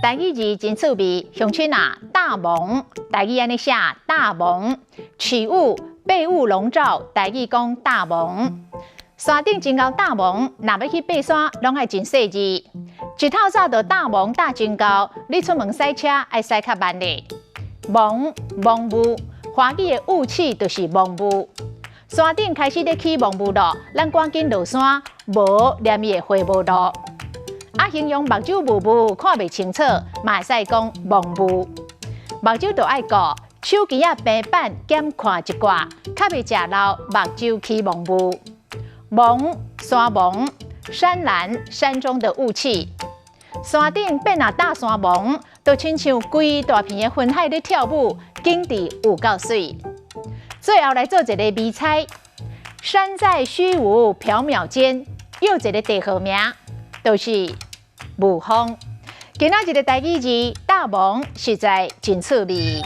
台語字真趣味，鄉親啊，大濛，台語按呢寫大濛，起霧被霧籠罩，台語講大濛。山頂真𠢕大濛，若欲去爬山，攏愛真細膩。一透早就大濛大真𠢕，你出門駛車愛駛較慢咧。濛，濛霧，華語的霧氣就是濛霧。山頂開始咧起濛霧咯，咱趕緊落山，無連伊會回無路。啊，形容目睭霧霧看袂清楚，嘛會使講濛霧。目睭著愛顧，手機仔平板減看一寡，較袂食老目睭起濛霧。濛，山濛，山岚，山中的霧氣。山頂變若大山濛，就親像規大片的雲海咧跳舞，景致有夠媠。最後來做一個謎猜，山在虛無縹緲間，又一個地號名，就是霧峰。今仔日的台語字大濛實在真趣味。